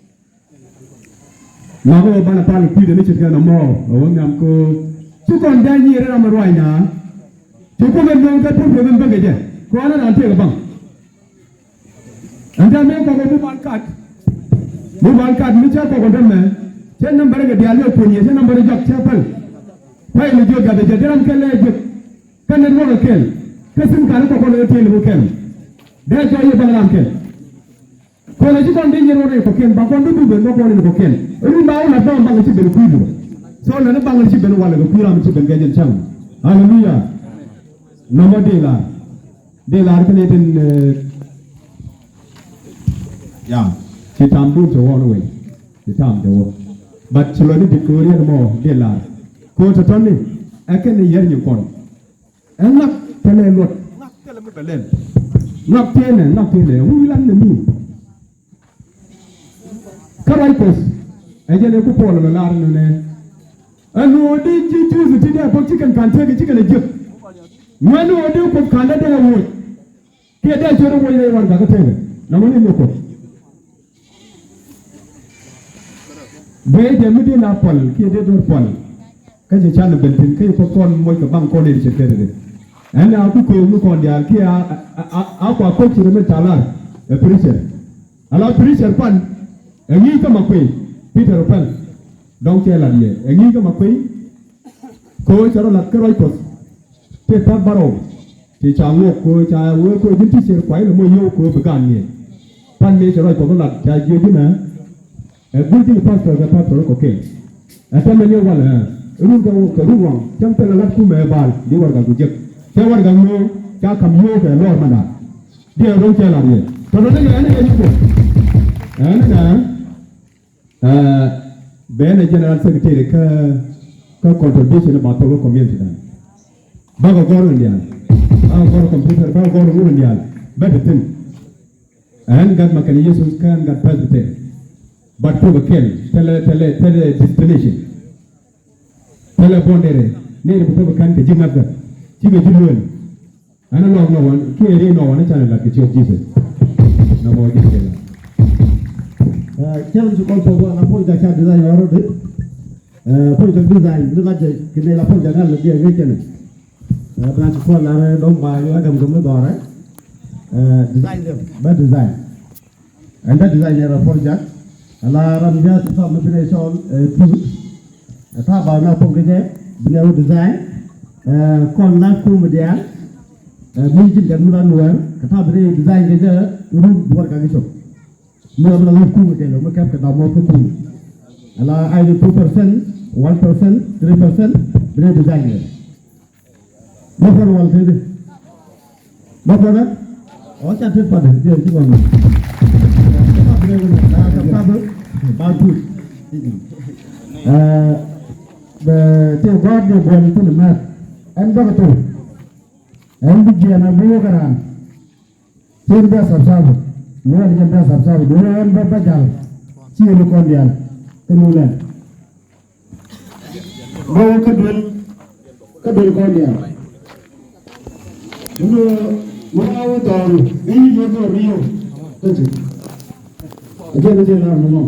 Mak ɣöö banɛ pal kui̱dɛ ni ce̱tkɛ nɔmɔ ɛ wä nhiam köök. Ci kɔn ja̱ nyier ram ɛ ruac na. Ci Kuoth ɛ nööŋ kɛ puɔ̱th Kuoth in bäkɛ jɛ kɔn ɛ raan tëëk ɛ baŋ. Ɛn tɛm mëë kɔkɔ bi mal kat. Bi mal kat mi cä kɔkɔ dämɛ. Cä nambärɛ kɛ diaal yɛ kuny yɛ cä nambärɛ jɔk cä päl. Päl ni jiök gathɛ jɛ di ram kɛl lɛ jiök. Kä nɛt wäkɛ kɛl kä sim kat kɔkɔ lɛ tëël bi kɛl. Dee jɔk yɛ baŋ ram kɛl. Kɔn a ci kɔn dee nyier wä rɛy kɔkiɛn ba kɔn dee duŋ ben bä kɔn in kɔkiɛn. Rin ba wä lat bä baŋ ci ben kui̱du. So lɛn i̱ baŋ ci ben walɛ kɛ kui̱ ram ci ben kɛ jɛn cäŋ. Aleluya. Nɔmɔ dee lar. Dee lar kɛn itin, eh, ya. Ci tam dun cɛ wä ni wec. Ci tam cɛ wä. But ci lɔ ni Victoria mɔ dee lar. Ko tɔtɔni ɛ kɛn i̱ yɛr nyin kɔn. Ɛn ŋak kɛnɛ luɔt Lɛn. Ŋak tiɛnɛ, ŋak tiɛnɛ. Wi̱i̱ lan ni mi. Kä ruac Kuɔth ɛ jɛn ɛ ku Puɔl ɛ lar ni nɛ. Ɛn ɣöö di ci Juudh ti dee bä ci kɛn ka̱n tëëk ci kɛn ɛ jiäk. Ŋuɛ̈ni ɣöö di Kuoth ka̱n dee dee ɛ woc. Kiɛ dee ciöt ɛ woc rɛy warɛgak kä tëëkɛ. Namɔ ni ni Kuoth. Bee jɛ mi dee la puɔl kiɛ dee do̱r puɔl. Kä cɛ can ɛ ben thi̱n kä cɛ Kuoth kɔn moc kɛ baŋ kɔn in cɛ kɛn ɛ. Ɛn a ku köök mi kɔn diaal kiɛ a, a, a, a kua koc ci rɛ mi talar ɛ preacher. Ala preacher pan ɛ ŋi̱i̱c kä ma kuey Peter Opɛl. Dɔ̱ŋ cɛ lat yɛ ɛ ŋi̱i̱c kä ma kuey. Kɛ ɣöö cɛ rɔ lat kä ruac Kuɔth. Tëë pa̱th bärɔw tëë ca ŋuɔk kɛ ɣöö ca wee kɛ ɣöö ji̱n ti cier kuay lɛ moc yio̱w kɛ ɣöö bi gaan ŋi̱eec. Pan mëë cɛ ruac Kuɔth lat ca jiök ji̱n ɛ. Ɛ gui̱c ji̱n pastor kɛ pastor kɔ̱kiɛn. Ɛ tɛmɛ ni walɛ ɛ run kɛ kɛ run waŋ cäŋ thilɛ lat kumɛ ɛ baal di warɛgak ku jek. Cɛ warɛgak ŋöö ca ka̱m yio̱w kɛ lɔɔr mɛn da̱a̱n. Diɛ ro̱ŋ cɛ lat yɛ tɔ̱tɔ̱ ni kɛ ɛn kɛ ni kɛ ɛn kɛ. Ɛ, ben ɛ general secretary kä, kä contribution ba thok kä community dan. Bakɔ gɔr in dial. Bakɔ gɔr computer, bakɔ gɔr in dial. Bɛ te thin. Ɛn gat ma kɛn Yesus kä ɛn gat Presbyter. But thok kɛl, thilɛ, thilɛ, thilɛ destination. Thilɛ bondere, ni ri bi thok kɛn kɛ ji̱ ŋa̱th gat. Ci kɛ ji̱ luel. Ɛn a lɔɔk nɔ wan kiɛ ri nɔ wan i̱ canɛ lat kɛ ciöt Jesus. Nɔmɔ ji̱ kɛ la. Ɛ, challenge kɔn pɔk wan a pɔc jak ca design already. Ɛ, pɔc jak design ni lat jɛ kɛ ni la pɔc jak ŋa̱l la diɛ ŋäc kɛnɛ. Ɛ, bɛ na ci kɔn lar dɔ̱ŋ ba yɔ gam gam ni dhɔrɛ. Ɛ, design dɛ bɛ design. Ɛn dee design ni rɔ project. Ala ram jɛ ti tɔm mi bi nɛ cɔl, ɛ, tuut. Ɛ, ta̱a̱ ba na pok kɛ jɛ bi nɛ wä design. Ɛ, kɔn la kum diaal. Ɛ, mi ji̱n kɛ mi la nuɛɛr kɛ ta̱a̱ bi nɛ design kɛ jɛ run duɔr ka kɛ cop. Mi la bi na wä kum kɛ lɛ mi kɛp kɛ dam mɔ kɛ kum. Ala either two percent, one percent, three percent bi nɛ design kɛ. Mɛ kɔn wal tëëdi. Mɛ kɔn ɛ? Ɔ ca tet padɛ diɛ ci kɔn. Ba tuut. Ɛ, bɛ tëë gɔ̱a̱r diɛ buɔl thin mɛt. Ɛn bäkɛ thok. Ɛn bi jiɛn a bi wä kɛ raan. Cien bia sabsab. Luɛl jɛ bia sabsab. Duel ɛn bä bä jal. Ci yɛn kɔn dial. Kɛ nu lɛn. Bä wä kä duel. Kä duel kɔn dial. Wä wä wä dhɔru. Ɛ yi jɛ dhɔru yo. Thank you. Jɛ ni jɛ la ni mɔ.